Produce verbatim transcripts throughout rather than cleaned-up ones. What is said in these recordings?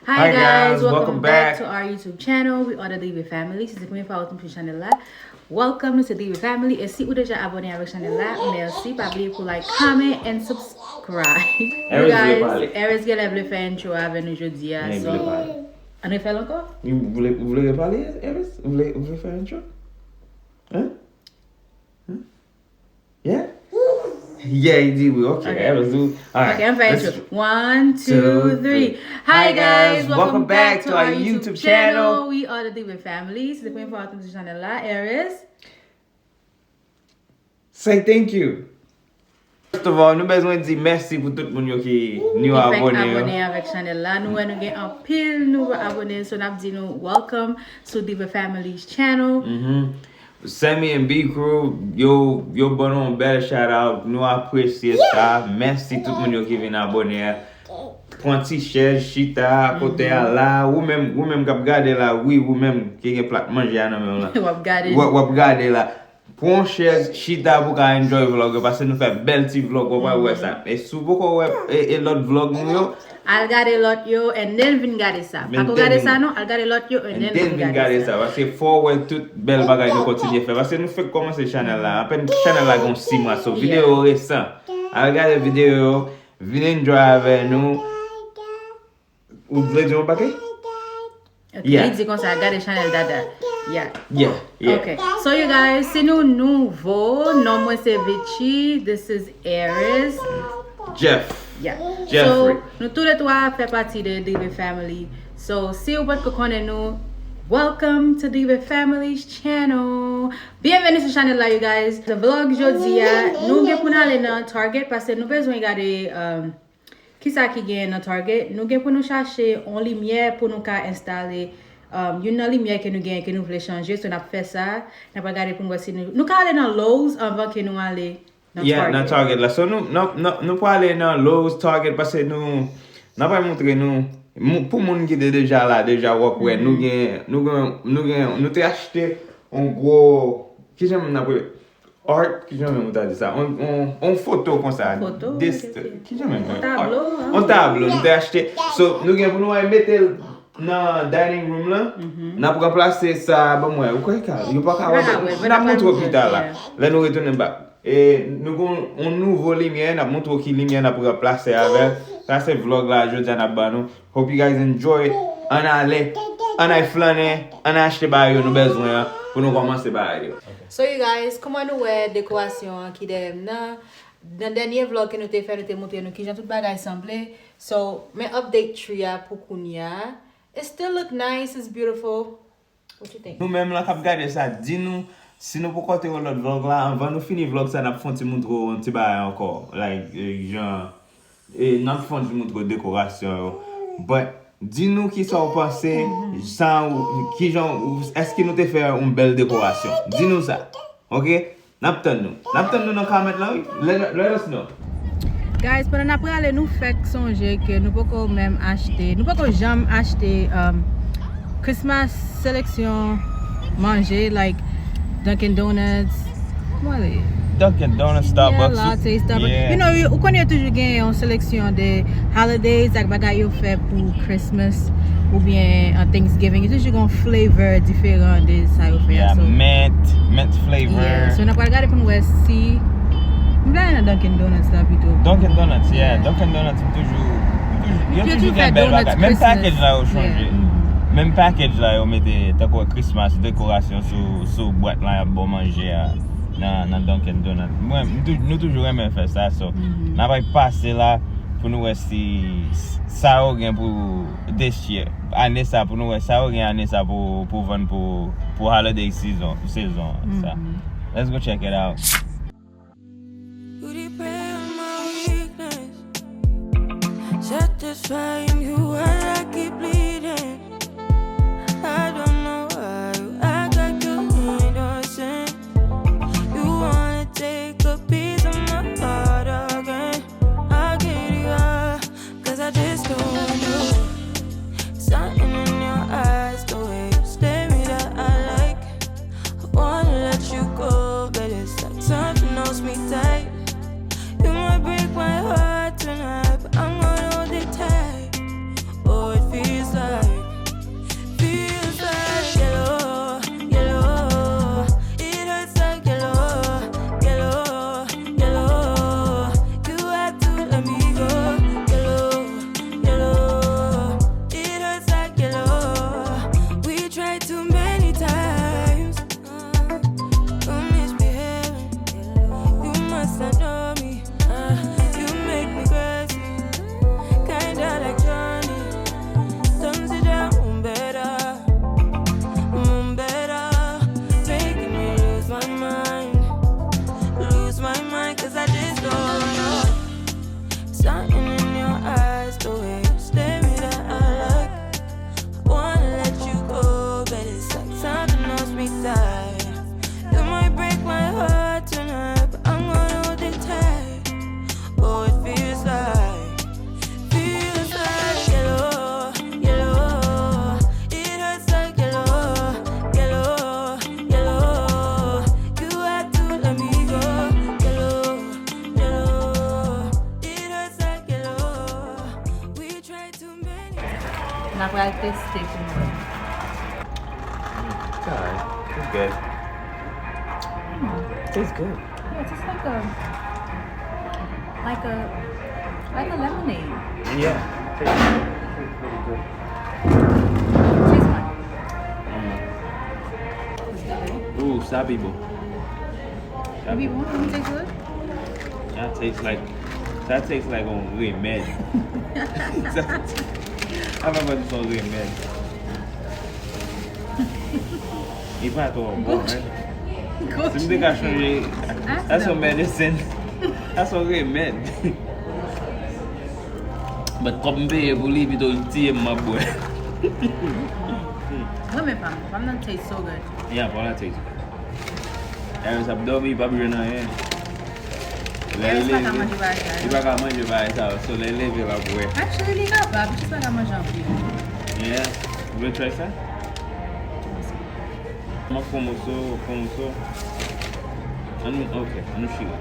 Hi guys, welcome back to our YouTube channel. We are the Diva Family. Si se premye fwa ou tonbe sou chanèl la, welcome to Diva Family. E si ou deja abòne avèk chanèl la, mèsi. Pa bliye pou like, comment and subscribe. You guys, Eris genlè vle fè intro avè nou jodi a. So, ann refè l ankò? Ou vle, ou vle repale, Eris? Ou vle, ou vle fè intro? Hein? Hein? Yeah? Yeah, li di wi. Ok, let's do. Alright. Ok, ann fè intro. One, two, three. Hi guys, welcome back to our YouTube channel. We are the Diva Family. Si se premye fwa ou tonbe sou chanèl la, Eris, say thank you. First of all, nou bezwen di mèsi pou tout moun yo ki nou abòne yo. Abòne avèk chanèl la. Nou wè nou gen anpil nouvo abòne, so n ap di nou welcome to Diva Family's channel. Sammy and B Crew, yo, yo ban nou yon bèl shout out. Nou apresye sa. Mèsi tout moun yo ki vin abòne a. Pran ti chèz, chita akote a la. Ou menm, ou menm k ap gade la, wi, ou menm ki gen plat manje a nan men w la. W ap gade. W ap, w ap gade la. Pran yon chèz, chita pou w ka enjoy vlog yo, paske nou fè bèl ti vlog, w ap wè sa. E si w poko wè e, e lòt vlog nou yo, al gade lòt yo, and then vin gade sa. Pako gade sa non, al gade lòt yo, and then vin gade sa. Paske fò w wè tout bèl bagay nou kontinye fè. Paske nou fèk kòmanse chanèl la. Apèn chanèl la gen sis mwa, so videyo yo resan. Al gade videyo yo, vin enjoy avè nou. Ou vle di yon bagay? Ok, li di konsa, gade chanèl Dada. Yeah. Yeah, yeah. Ok. So, you guys, si nou nouvo, non mwen se Vichy, this is Eris. Jeff. Yeah. Jeffrey. So, nou toulètwa fè pati de Diva Family. So, si ou potko konnen nou, welcome to Diva Family's channel. Byenveni sou chanèl la, you guys. The vlog jodi a, nou gen pou n ale nan Target, paske nou bezwen gade, um, kisa ki genyen nan Target. Nou gen pou nou chache yon limyè pou nou ka enstale, um, youn nan limyè ke nou genyen ke nou vle chanje. So, n ap fè sa. N ap gade pou n wè si nou, nou ka ale nan Lowe's anvan ke nou ale nan Target. Yeah, nan Target la. So, nou, nou, nou, nou pral ale nan Lowe's, Target, paske nou, n ap moutre nou, mou-, pou moun ki te deja la, deja w ap wè, nou gen, nou gen, nou gen, nou te achte yon gwo, kijan n ap rele? Art, kijan menm ou ta di sa? On, on, on foto konsa. Foto, kijan menm? On tablo, hein? On tablo, nou te achte. So, nou gen pou nou al mete l nan dining room lan. N ap ranplase sa, ban mwen, ou kwè ka, yo pa ka wè, n ap montre w pita la. Lè nou retounen back. E nou gen on nouvo limyè, n ap montre w ki limyè n ap ranplase avè l. Sa se vlog la, jodi a n ap ban nou. Hope you guys enjoy. Ann ale, ann al flannen, ann al achte bagay yo nou bezwen an pou nou kòmanse bagay yo. So you guys, kòman nou wè dekorasyon an ki dèyè m nan? Nan dènye vlog ke nou te fè, nou te montre nou kijan tout bagay sanble. So, men update tree a pou kounye a. It still look nice, it's beautiful. What you think? Nou menm la k ap gade sa, di nou si nou poko te wè lòt vlog la, anvan nou fini vlog sa, n ap fè yon ti montre w yon ti bagay ankò. Like, eh, jan, eh, n ap fè yon ti montre w dekorasyon yo. But, di nou kisa w panse, sa w, kijan w, èske nou te fè yon bèl dekorasyon? Di nou sa. Ok? N ap tann nou. N ap tann nou nan comment lan, wi. Let, let us know. Guys, pandan n ap prale, nou fèk sonje ke nou poko menm achte, nou poko janm achte, um, Christmas seleksyon manje, like Dunkin' Donuts. Kòman li? Dunkin' Donuts, Starbucks. Yeah, latte, Starbucks. Yeah. You know, ou konnen yo toujou gen yon seleksyon de holidays ak bagay yo fè pou Christmas oubyen, uh, Thanksgiving, yo toujou gen yon flavor diferan de sa yo fè a. Yeah, so, mint, mint flavor. Yeah, so n ap pral gade pou n wè si, m vle al nan Dunkin' Donuts la pito. Dunkin' Donuts, yeah. Dunkin' Donuts, m toujou, m toujou, yo toujou gen bèl bagay. Menm package la yo chanje. Menm package la yo mete tankou Christmas dekorasyon sou, sou bwat la y ap ba w manje a nan, nan Dunkin' Donuts. Mwen, m tou-, nou toujou renmen fè sa, so n ap pase la pou nou wè si s-, sa yo gen pou this year. Ane sa pou nou wè sa yo gen ane sa pou, pou vann pou, pou holiday season, sezon sa. Let's go check it out. You the prey of my weakness. Satisfying you while I keep bleeding. I don't know why you act like you're innocent. You wanna take a piece of my heart again. I'll get you out, 'cause I just don't know. Something in your eyes, the way you stare me that I like. I wanna let you go, but it's like something holds me tight. You might break my heart tonight, but I'm gonna hold it tight. Oh, it feels Know me, uh, you make me crazy. Kinda like Johnny. Don't sit down, boom, better. Boom, better. Making me lose my mind. Lose my mind, 'cause I just don't know. Something in your eyes, the way you stare me down, I like. Wanna let you go, but it's like something holds me tight. You might break my heart tonight, but I'm gonna hold it tight. Oh, it feels like, feels like yellow, yellow. It hurts like yellow, yellow, yellow. You had to let me go, yellow, yellow. It hurts like yellow. We tried to N a pral teste pou nou wè. It's alright. It's good. Tastes good. Yeah, it tastes like a, like a, like a lemonade. Yeah. Tastes, tastes pretty good. Taste mine. Mm. Ooh, sa pi bon. Sa pi bon? It taste good? That tastes like, that tastes like on remèd. Sa pa fè m son remèd. Li pa twò bon, men. Si m te ka chanje, that's a medicine. That's a remèd. But kòb m peye pou li, pito l tiye m, m ap bwè. Mwen renmen pa m. Pa m nan taste so good. Yeah, pa m nan taste good. Harris ap dòmi, li p ap jwenn anyen. Lè l leve, li pa ka manje bagay sa yo. So, lè l leve, l ap wè. Actually, li kapab, li jis pa ka manje anpil. Yeah. Ou vle try sa? M ap pran moso, pran moso. Ann nou, ok, ann nou chire.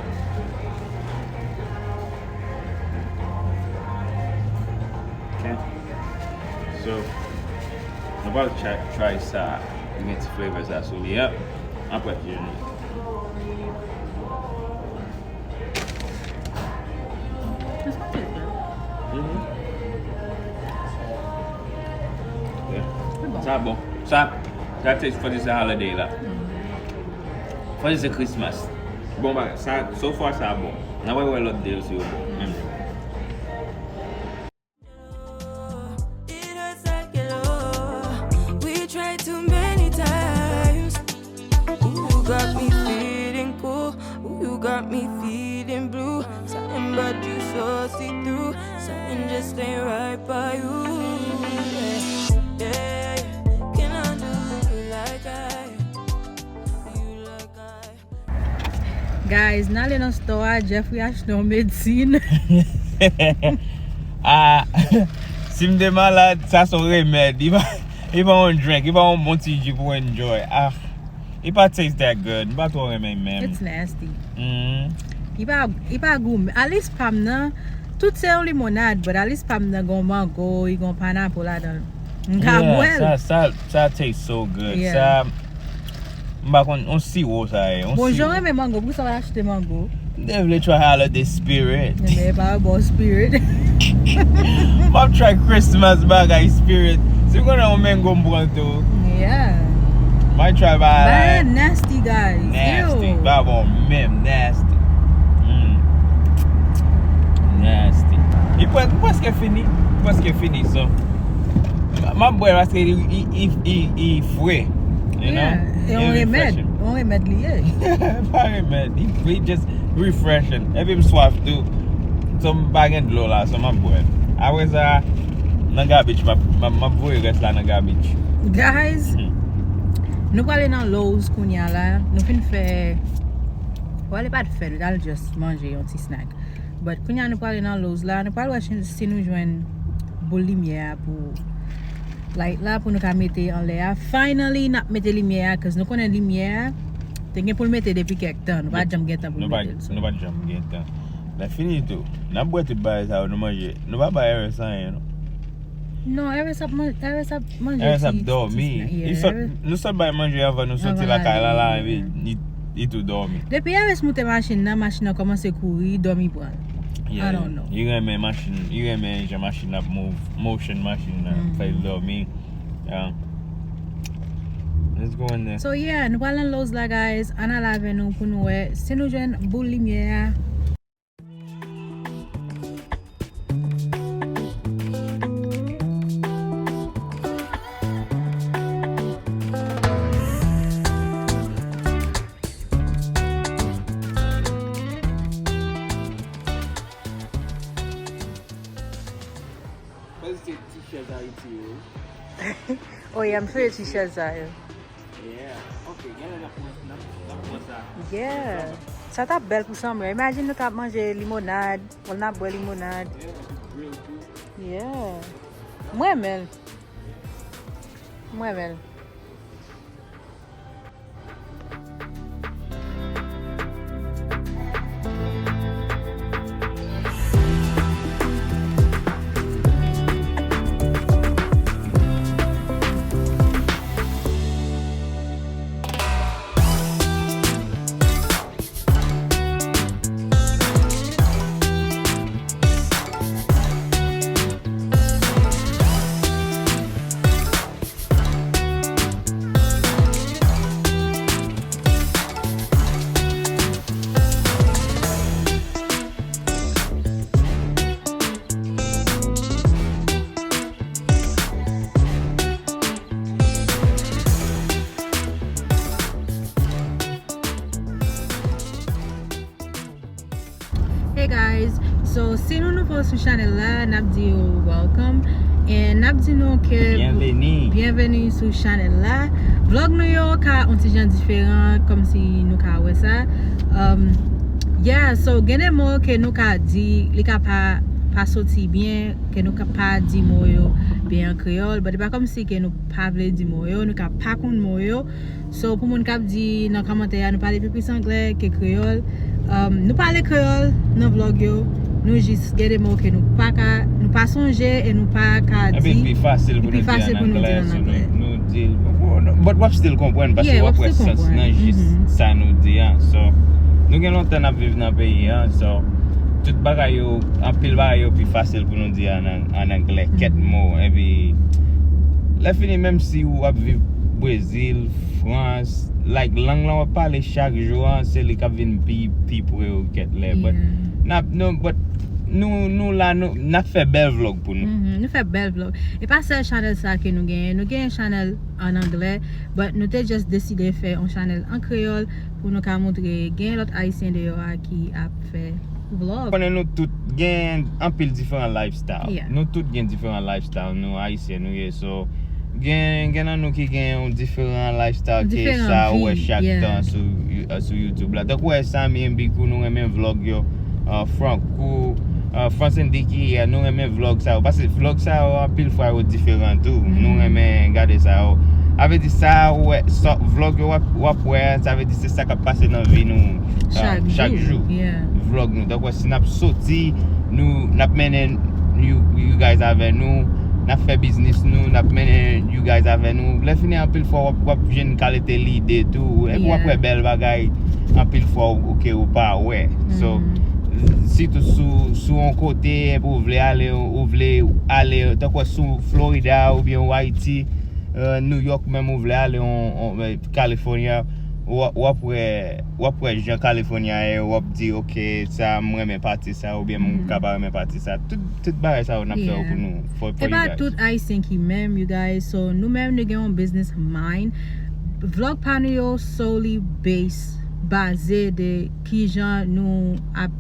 Ok. So, nou pral try, try sa. Li gen ti flavor sa sou li a. Apre, ti jenou. It's not too good. Mm-hmm. Yeah. Li bon. Sa bon. Sa, sa taste for this holiday la. Mm-hmm. For this Christmas. Bon bagay. Sa, so far sa bon. N a wè lòt de yo si yo bon. Menm jan. It hurts like yellow. We tried too many times. Ooh, you got me feeling cool. Ooh, you got me feeling blue. Something about you so see-through. Something just ain't right by you. Yeah, yeah, yeah. Can I do you like I, you like I? Guys, n ale nan store a, Jeffrey achte yon medsin. Ah, si m te malad, sa se yon remèd. Li pa, li pa yon drink, li pa yon bon ti ji pou enjoy. Ah, li pa taste that good. M pa twò renmen menm. It's nasty. Mm. Li pa, li pa gou. Alis pa m nan, tout se yon limonad, but alis pa m nan gon mango, li gon pineapple ladan l. M ka bwè l. Yeah, sa, sa, sa taste so good. Yeah. Sa, m pa konn, on siwo sa ye. Bon, jan w renmen mango, poukisa w pa achte mango? M te vle try holiday spirit. Men pa bon spirit. M ap try Christmas bagay spirit. Si m konnen yon mango m pran tou. Yeah. Might try bagay. Bagay nasty, guys. Nasty. Ew. Pa bon menm, nasty. Mm. Nasty. Li prè-, li prèske fini. Li prèske fini, so. M ap bwè paske li, li, li, li, li fre. You know? Yeah. E yon remèd. Yon remèd li ye. Pa remèd. Li, li just refreshing. Epi m swaf tou. So m pa gen dlo la, so m ap bwè. Apre sa, nan garbage, m ap, m ap, m ap voye rès la nan garbage. Guys, nou prale nan Lowe's kounye a la. Nou fin fè, well, li pa t fè, nou t al just manje yon ti snack. But kounye a nou prale nan Lowe's la, nou pral wè si, si nou jwenn boul limyè a pou light la, pou nou ka mete anlè a. Finally, n ap mete limyè a, 'cause nou konnen limyè a, te gen pou l mete depi kèk tan. Nou pa t janm gen tan pou l mete l, so. Nou pa t janm gen tan. Lè fini tou, n ap bwè tout bagay sa yo nou manje. Nou pa bay Eris anyen, non. Non, Eris ap man-, Eris ap manje. Eris ap dòmi. Li sot, nou sot bay manje anvan nou soti lakay la, la, epi li, li tou dòmi. Depi Eris moute machin nan, machin nan kòmanse kouri, dòmi pran l. Yeah, I don't know. Li renmen machin, li renmen jan machin ap move, motion machin nan, fè l dòmi. Yeah. Let's go in there. So yeah, nou pral nan Lowe's la, guys. Ann al avè nou pou nou wè si nou jwenn boul limyè a. Chèz Ayiti yo. Oh yeah, m sou ti chèz sa yo. Yeah. Ok, genlè n ap pran, n ap, n ap pran sa. Yeah. Sa t ap bèl pou sanble. Imagine nou t ap manje limonad, wala n ap bwè limonad. Yeah, grill tou. Yeah. Mwen renmen l. Mwen renmen l. Hey guys, so si nou nouvo sou chanèl la, n ap di w welcome and n ap di nou ke Byenveni. Byenveni sou chanèl la. Vlog nou yo ka yon ti jan diferan, kòmsi nou ka wè sa. Um, yeah, so gen de mo ke nou ka di, li ka pa, pa soti byen, ke nou ka pa di mo yo byen an kreyòl, but e pa kòmsi ke nou pa vle di mo yo, nou ka pa konn mo yo. So, pou moun k ap di nan kòmantè a, nou pale pi plis anglè ke kreyòl. Um, nou pale kreyòl nan vlog yo. Nou jis gen de mo ke nou pa ka, nou pa sonje e nou pa ka di. Epi pi fasil pou Pi nou di fasil an pou nou di anglè, an so anglè. nou, nou di l. But w ap still konprann, paske Yeah, w w ap ap wè still sans konprann. Nan jis Mhm. Sa nou di an. So, nou gen lontan n ap viv nan peyi an. So, tout bagay yo, anpil bagay yo pi fasil pou nou di an, an, an anglè. Kèt mo. Epi, lè fini, menm si w ap viv Brezil, Frans, like, lang lan w ap pale chak jou an, se li k ap vin pi, pi pre w kèt lè. But, Yeah. n ap, nou, but, nou, nou la, nou, n ap fè bèl vlog pou nou. Mhm, nou fè bèl vlog. E pa sèl chanèl sa ke nou genyen. Nou genyen chanèl an anglè, but nou te just deside fè yon chanèl an kreyòl pou nou ka montre gen lòt ayisyen deyò a ki ap fè vlog. Konnen nou tout gen anpil diferan lifestyle. Yeah. Nou tout gen diferan lifestyle. Nou ayisyen nou ye. So, gen, gen nan nou ki gen yon diferan lifestyle ke Diferan sa ou wè vi, chak yeah. Tan sou, sou YouTube la. Tankou wè Samy and Bikou, nou renmen vlog yo. Uh, Franco, uh, Fransendy ki, yeah, nou renmen vlog sa yo. Paske vlog sa yo, anpil fwa, yo diferan tou. Nou Mhm. Renmen gade sa yo. A vle di sa ou wè, sa, vlog yo w ap, w ap wè, sa vle di se sa k ap pase nan vi nou, uh, Chak chak jou. Jou. Yeah. Vlog nou. Tankou wè, si n ap soti, nou, n ap mennen you, you guys avè nou, n ap fè biznis nou, n ap mennen you guys avè nou. Lè fini, anpil fwa, w ap, w ap jwenn kalite lide tou. Epi w ap Yeah. Wè bèl bagay, anpil fwa, ou, ke ou pa wè. So, Mhm. Sitou sou, sou yon kote, epi ou vle ale, ou vle ale, tankou sou Florida, oubyen ou Ayiti, uh, New York, menm ou vle ale, on, on, California, w ap, w ap wè, w ap wè jan California ye, w ap di, "Ok, sa, m renmen pati sa," oubyen m Mhm. Ka pa renmen pati sa. Tout, tout bagay sa yo n ap fè yo Yeah. Pou nou, for, for E you pa guys. Tout ayisyen ki menm, you guys. So, nou menm, nou gen yon business mind. Vlog pa nou yo solely base, baze de kijan nou ap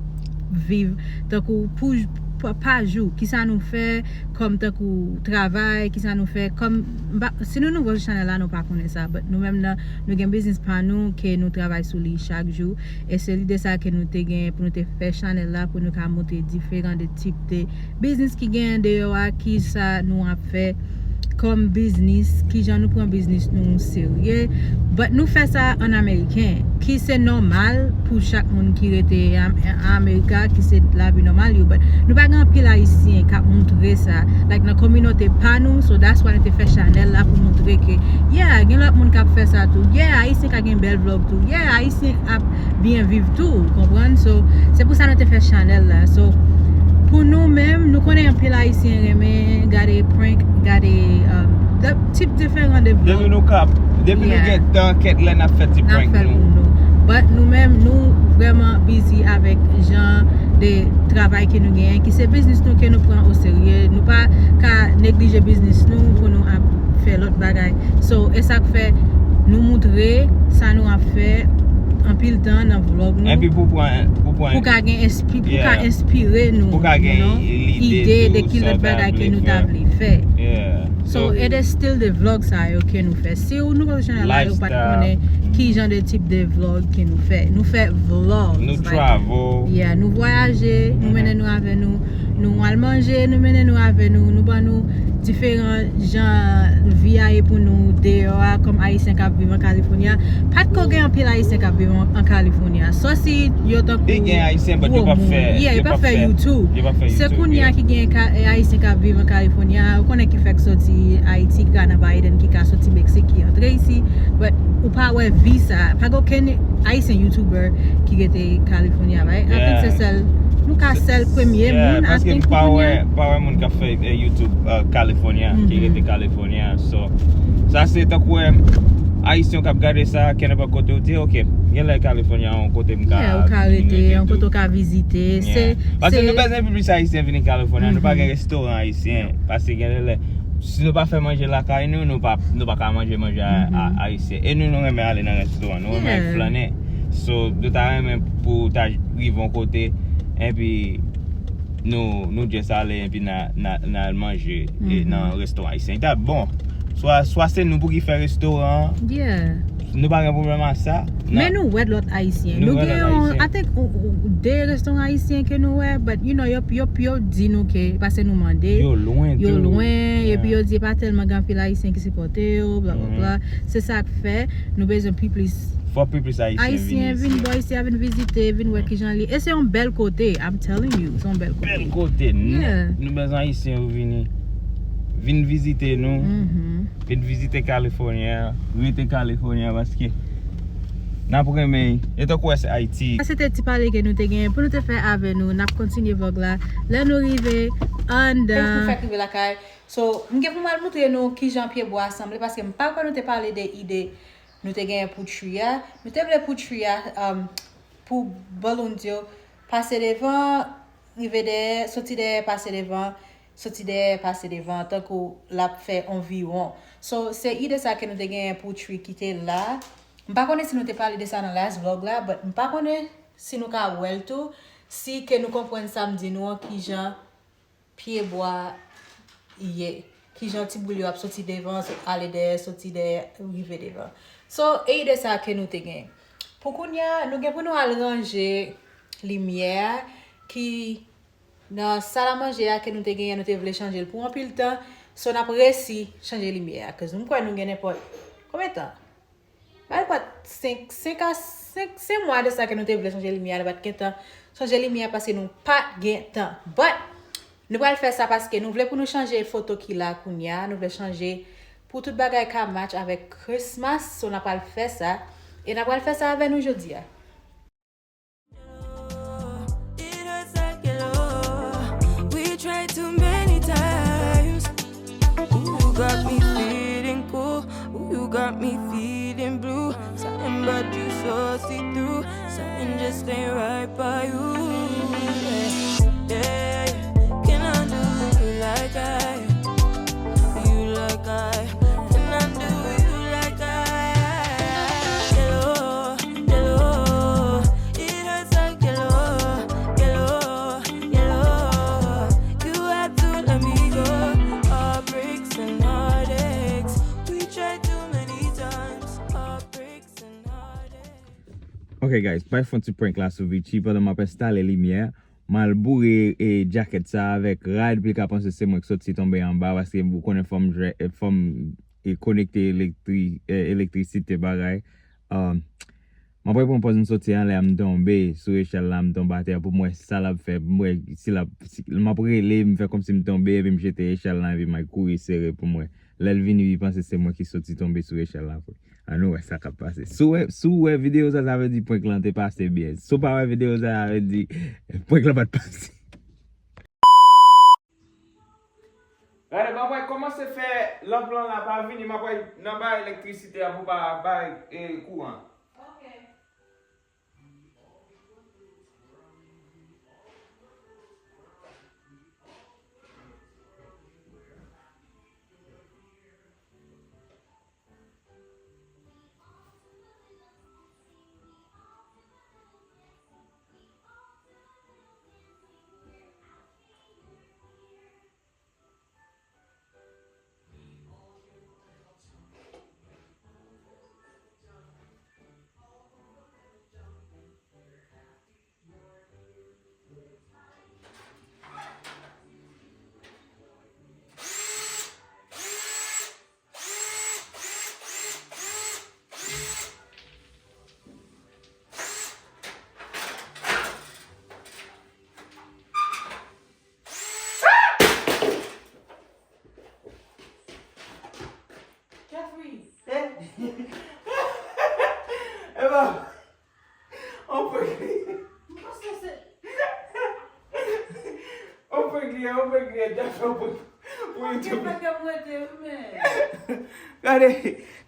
viv, tankou pou, pa, pa jou, kisa nou fè, kòm tankou travay, kisa nou fè, kòm, m pa, si nou nouvo sou chanèl la, nou pa konnen sa, but nou menm nan, nou gen biznis pa nou, ke nou travay sou li chak jou, e se lide sa ke nou te gen pou nou te fè chanèl la, pou nou ka montre diferan de tip de biznis ki gen deyò a, kisa nou ap fè kòm biznis, kijan nou pran biznis nou serye. But nou fè sa an ameriken, ki se nòmal pou chak moun ki rete an, an Amerika, ki se lavi nòmal yo. But nou pa gen anpil ayisyen k ap montre sa, like, nan kominote pa nou. So that's why nou te fè chanèl la pou montre ke, yeah, gen lòt moun k ap fè sa tou. Yeah, ayisyen ka gen bèl vlog tou. Yeah, ayisyen ap byen viv tou, ou konprann? So, se pou sa nou te fè chanèl la. So, pou nou menm, nou konnen anpil ayisyen renmen gade prank, gade, um, de, tip diferan de vlog. Depi nou ka, depi nou Yeah. Gen tan, kèt lè n ap fè ti N ap prank fè l nou. Pou nou. But nou menm, nou vrèman busy avèk jan de travay ke nou genyen, ki se biznis nou ke nou pran o serye. Nou pa ka neglije biznis nou pou nou ap fè lòt bagay. So, e sa k fè nou montre sa nou ap fè anpil tan nan vlog nou. Epi pou pran, pou pran Pou ka gen enspi-, pou ka Yeah. Enspire nou, Pou ka gen you know, lide ide tou, de ki sa lòt w ta bagay ke vle nou ta fè. Vle fè. Yeah. So, so, it is still the vlog sa yo ke nou fè. Si ou nouvo sou chanèl la, ou pa t konnen ki jan de tip de vlog ke nou fè. Nou fè vlogs. Nou like, travel. Yeah, nou vwayaje, nou mennen nou avè nou. Nou al manje, nou mennen nou avè nou. Nou ban nou diferan jan vi a ye pou nou deyò a, kòm Ayisyen k ap viv an Kalifòni a. Pa t ko gen anpil Ayisyen k ap viv an, an Kalifòni a. Swa si yo tankou gwo moun. Li gen Ayisyen, but yo p ap fè, yeah, yo p ap fè YouTube. Yo p ap fè YouTube, yeah. Se kounye a ki gen ka, e, Ayisyen k ap viv an Kalifòni a. Ou konnen ki fèk soti Ayiti, ki ka nan Biden, ki ka soti Meksik, ki antre isi. But ou pa wè vi sa. Pa gen okenn Ayisyen YouTuber ki rete California, right? I think se sèl, nou ka sèl premye moun, I think, pou kounye a. Paske m pa wè, pa wè moun k ap fè, eh, YouTube, uh, California, ki rete California. So, sa se tankou, eh, Ayisyen k ap gade sa, kenenpòt kote ou di, "Ok, genlè California yon kote m ka vin rete tou." Yeah, ou ka rete, yon kote ou ka vizite. Yeah. Se, paske nou bezwen pi plis Ayisyen vini California, nou pa gen restoran ayisyen. Paske genlè, si nou pa fè manje lakay nou, nou pa, nou pa ka manje manje a, a, ayisyen. E nou, nou renmen ale nan restoran, nou renmen al flannen. So, nou ta renmen pou ta rive yon kote, epi nou, nou just ale, epi n a, n a, n a al manje, e, nan restoran ayisyen. Li ta bon. Swa, swa se nou pou ki fè restoran an. Yeah. Nou pa gen pwoblèm ak sa. Men nou wè lòt Ayisyen. Nou gen yon, I think, ou, ou, de restoran ayisyen ke nou wè, but, you know, yo, yo, yo di nou ke, paske nou mande, yo lwen tou. Yo lwen, epi yo di pa tèlman gen anpil Ayisyen ki sipòte yo, bla, bla, bla. Se sa k fè, nou bezwen pi plis Ayisyen vin bò isi a, vin vizite, vin wè kijan li. E se yon bèl kote, I'm telling you, se yon bèl kote. Bèl kote, nou, nou bezwen Ayisyen yo vini. Vin vizite nou. Vin vizite California, rete California, paske n ap renmen, e tankou wè se Ayiti. Sa se te ti pale ke nou te genyen pou nou te fè avè nou. N ap kontinye vlog la lè nou rive anndan. Pou fèk rive lakay. So, m gen pou m al moutre nou kijan pyebwa a sanble, paske m pa kwè nou te pale de ide nou te genyen pou tree a. Nou te vle pou tree a, um, pou balloons yo pase devan, rive dèyè, soti dèyè, pase devan, soti dèyè, pase devan, tankou l ap fè on viwon. So, se ide sa ke nou te genyen pou tree ki te la. M pa konnen si nou te pale de sa nan last vlog la, but m pa konnen si nou ka wè l tou, si ke nou konprann sa m di nou an, kijan pyebwa ye. Kijan ti boul yo ap soti devan, so-, ale dèyè, soti dèyè, rive devan. So, e ide sa ke nou te gen. Pou kounye a, nou gen pou nou al ranje limyè a ki nan sal a manje a ke nou te genyen, nou te vle chanje l pou anpil tan. So, n ap resi chanje limyè a. 'Cause m kwè nou gen nenpòt konbyen tan? Bay pa t senk, senk a, senk, senk mwa de sa ke nou te vle chanje limyè a, nou pa t gen tan chanje limyè a paske nou pa t gen tan. But, nou pral fè sa paske nou vle pou nou chanje foto ki la kounye a, nou vle chanje pou tout bagay ka match avèk Christmas, so n ap pral fè sa. E n ap pral fè sa avè nou jodi a. It hurts like hello. We tried too many times. Ooh, you got me feeling cool. Ooh, you got me feeling blue. Something about you so see-through. Something just ain't right by you. Yeah, yeah, yeah. Can I do you like I You like I, and I do you like I. Hello, hello, it hurts like hello, hello, hello. You had to let me go. Heartbreaks and heartaches. We tried too many times. Heartbreaks and heartaches. Ok, guys, bay fon ti prank la sou Vichy pandan m ap enstale limyè. M al boure, e, djakèt sa avèk rad, pou li ka panse se mwen k soti tonbe anba, paske ou konnen fò m jwe, e, fò m, e, konekte elektri-, e, elektrisite bagay. Um, m ap pran pòz m soti anlè a, m tonbe sou echèl la, m tonbe atè a pou m wè sa l ap fè, m wè si l ap, si, m ap rele, m fè kòmsi m tonbe, epi m jete echèl la, epi m al kouri sere pou m wè. Lè l vini, li panse se mwen ki soti tonbe sou echèl la vre. Ann nou wè sa k ap pase. Si w wè, si w wè videyo sa, sa vle di prank lan te pase byen. Si w pa wè videyo sa, sa vle di prank lan pa t pase. Gade, m ap pral kòmanse fè lanp lan la pa vini, m ap pral nan bay elektrisite a pou pa bay, e, kouran. Ok. Gen yon prank ki ret ap fè pou, pou YouTube. Gen prank ap rete, wi, men. Gade,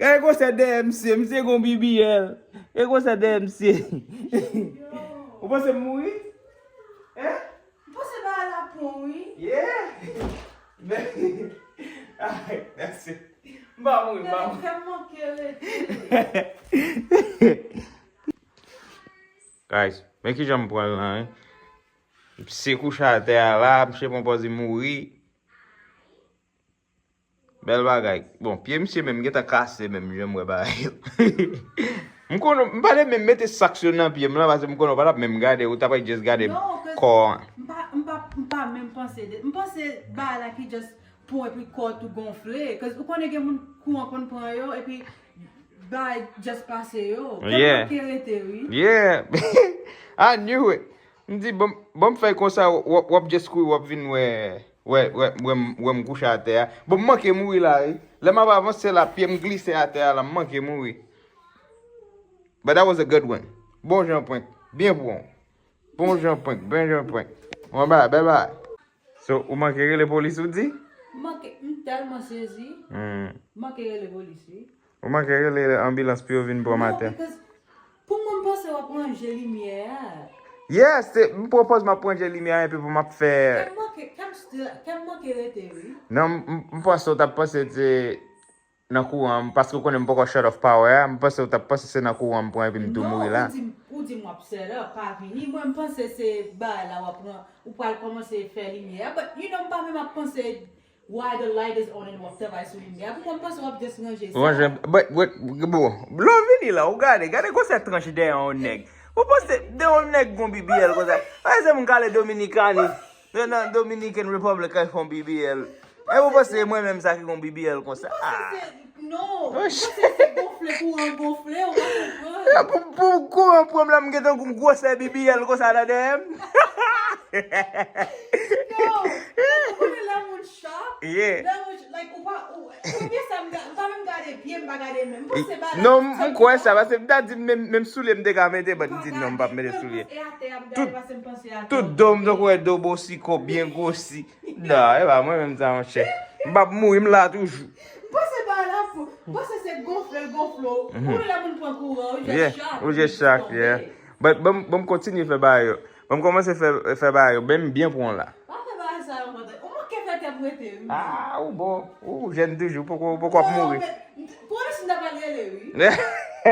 gade konsèy dèyè misye, misye gon B B L. Gade konsèy dèyè misye. Yo. Ou panse m mouri? Hein? M panse bagay la pon, wi. Yeah. Men, ay, that's it. M pa mouri, m pa mouri. Fè m manke rete. Guys, men kijan m pran l lan, wi. Misye kouche atè a la, misye pran pòz li mouri. Bèl bagay. Bon, pye misye menm gentan kase menm, jan m wè bagay yo. M konnen, m pa t menm mete sak yo nan pye m lan, paske m konnen w pa t ap menm gade, ou t ap just gade kò an. Non, 'cause m pa, m pa, m pa menm panse de, m panse bagay la ki just pon epi kò tou gonfle, 'cause ou konnen gen moun kouran konn pran yo, epi bagay just pase yo. Kè m manke rete, wi. Yeah. I knew it. M di, bon, bon, m fè konsa, w ap, w ap just kouri, w ap vin wè, wè, wè, wè m, wè m kouche atè a. Bon, m manke mouri la, wi. Lè m ap avanse la, pye m glise atè a la, m manke mouri. But that was a good one. Bon jan prank. Byen pran. Bon jan prank, bon jan prank. Bon bagay, bèl bagay. So, ou manke rele polis, ou di? M manke, m tèlman sezi. Hmm. M manke rele polis, wi. Ou manke rele anbilans pou yo vin pran m atè. Non, because pou mwen, m panse w ap ranje limyè a. Yes, se, m pran pòz m ap ranje limyè a epi pou m ap fè. Kè m manke, kè m still, kè m manke rete, wi. Non, m, m, m panse w t ap panse se nan kouran, paske w konnen m poko shut off power a, m panse w t ap panse se nan kouran m pran epi m tou mouri la. Non, ou di m, ou di m w ap set up, pa vini. Mwen, m panse se bagay la w ap pran, ou pral kòmanse fè limyè a. But, you know, m pa menm ap panse why the light is on and w ap travay sou limyè a. Pou mwen, m panse w ap just ranje sa. Ranje, but, but, bon, lè w vini la, ou gade, gade konsèy tranch dèyè yon nèg. Ou panse de yon nèg gon B B L konsa? Ay, se moun kale Dominikani. Nan, nan Dominican Republic, ay fè yon B B L. E ou panse mwen menm sa ki gon B B L konsa? Ah. Non, ou panse se gonfle, kouran gonfle, ou pa konprann. Pou, pou kouran pran m la, m gentan gon gwosè B B L konsa nan dèyè m. Non, ou konnen lè moun shock, yeah, lè moun, like, ou pa, ou, premye sa m ga-, m pa menm gade pye, m pa gade men. M panse bagay la. Non, m kwè sa, paske m ta di menm, menm soulye m te ka mete, but m di non, m p ap mete soulye. Tout, tout do m tankou wè do bosiko, byen gwosi. Non, e pa mwen menm sa, monchè. M p ap mouri, m la toujou. M panse bagay la pou, m panse se gonfle l gonfle w. Mhm. Ou wè lè moun pran kouran, ou just shock, ou just shock, yeah. But, bon, bon, m kontinye fè bagay yo. Bon, m kòmanse fè, fè bagay yo. Ben, m byen pran la. Pa fè bagay sa yo, mwen. Ou manke fè kè m rete, wi. Ah, ou bon. Ou jèn toujou, poko, poko ap mouri. Non, men, polis m ta pral rele, wi. I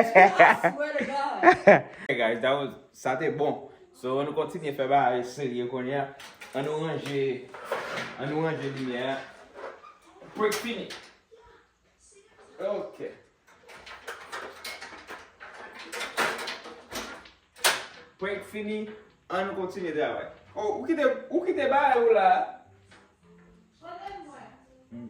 swear to God. Hey, guys, that was, sa te bon. So, ann nou kontinye fè bagay serye kounye a. Ann nou ranje, ann nou ranje limyè a. Prank fini. Ok. Prank fini, ann nou kontinye travay. Oh, ou kite, ou kite bagay ou la. Hmm.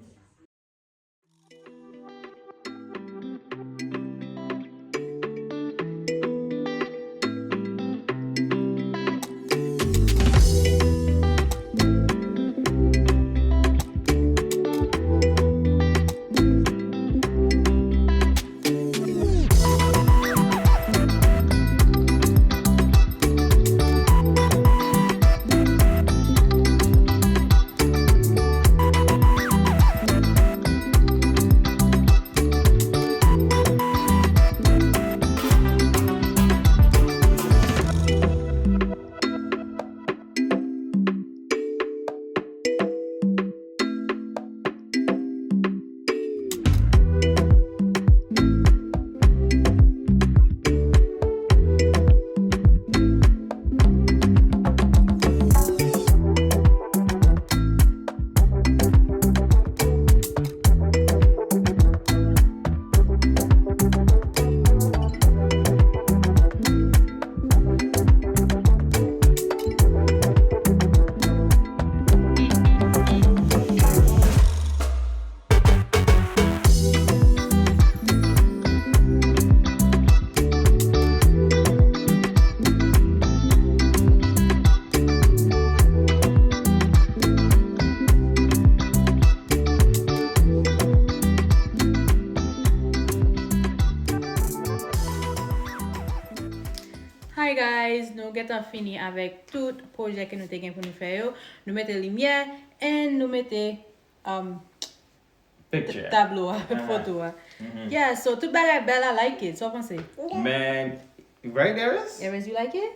gentan fini avèk tout pwojè ke nou te gen pou nou fè yo. Nou mete limyè and nou mete um, Picture. Tablo a, Aha. Foto a. Mhm. Yeah, so tout bagay bèl, I like it. So w panse? Men, right, Eris? Eris, you like it?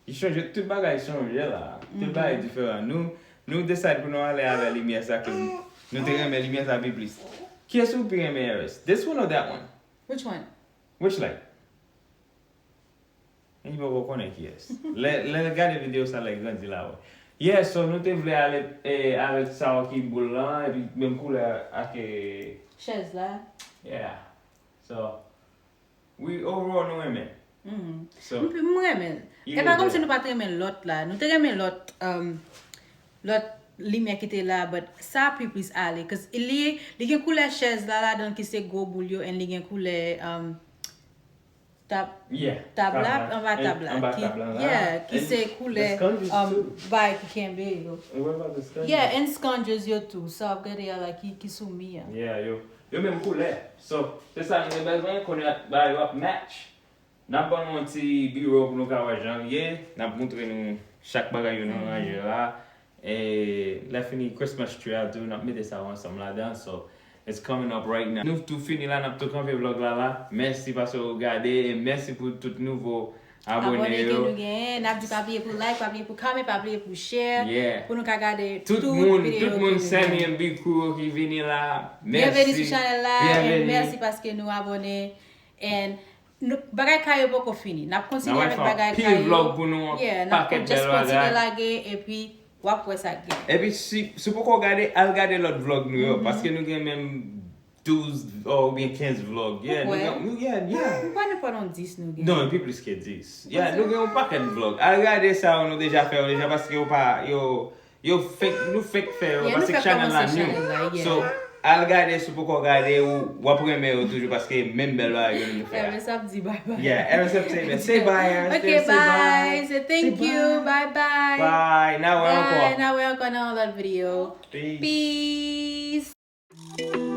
Li chanje, tout bagay chanje la. Tout bagay diferan. Nou, nou decide pou nou ale avè limyè sa ke nou te renmen limyè sa pi plis. Kiyès ou pi renmen, Eris? This one or that one? Which one? Which light? Li poko konnen kiyès. Lè, lè l gade videyo sa, lè l grandi la, wè. Yeah, so nou te vle ale eh, avèk sa ki boul lan, epi menm koulè ak eh, Chèz la. yeah. So, we overall nou renmen. Mhm. So, M m renmen l. You E pa good kòmsi there. Nou pa t renmen lòt la. Nou te renmen lòt um, lòt limyè ki te la, but sa pi plis ale. Cause li, li gen koulè chèz la ladan ki se gwo boul yo, and li gen koulè um, tab, yeah. tab la, Tab la. Anba Eh, tab la. Anba Ki, tab la. Yeah, ki And se the koulè sponges um, too. Bay ki kenbe yo. And what about the sponges? Yeah, and sponges yo tou. Sa w ap gade a la ki, ki sou mi a. Yeah, yo. Yo menm koulè. So, se sa nou te bezwen, kounye a bagay yo ap match. N ap ban nou yon ti biro pou nou ka wè jan l ye. N ap moutre nou chak bagay yo nou ranje la. E lè fini Christmas tree a tou, n ap mete sa yo ansanm ladan. So, it's coming up right now. Nou tou fini la, n ap tou kanpe vlog la la. Mèsi paske w gade e mèsi pou tout nouvo abone Abone ke yo. Nou genyen, n ap di pa bliye pou like, pa bliye pou comment, pa bliye pou share, Yeah. Pou nou ka gade Tout tout moun, videyo tout ke moun nou Sammy gen. M B Crew ki vini la. Byenveni Mèsi. Sou chanèl la, and Byenveni. Mèsi paske nou abone. And nou, bagay kay yo poko fini. N ap kontinye N ap avèk fè bagay pil kay yo. Vlog pou nou, Yeah, n ap pakèt just bèl kontinye bagay. Lage epi w ap wè sa k gen. Epi si, si w poko gade, al gade lòt vlog nou yo, paske nou gen menm douz oubyen kenz vlog. Yeah, nou Ou kwè? Gen, nou, yeah, yeah. M pa nenpòt yon dis nou gen. Non, epi plis ke dis. Yeah, nou gen yon pakèt vlog. Al gade sa yo nou deja fè yo deja paske yo pa, yo, yo fake, nou fake fè yo, Yeah, nou paske fèk chanèl la kòmanse new. Chanèl la, yeah. So, al gade si w poko gade, ou, w ap renmen yo toujou paske menm bèl bagay yo nou fè. Eris ap di bye bye. Yeah, Eris ap say, say bye, Eris, Okay, say bye. Say thank you. Bye bye. Bye, n a wè ankò. Bye. N a wè ankò nan yon lòt videyo. Peace. Peace.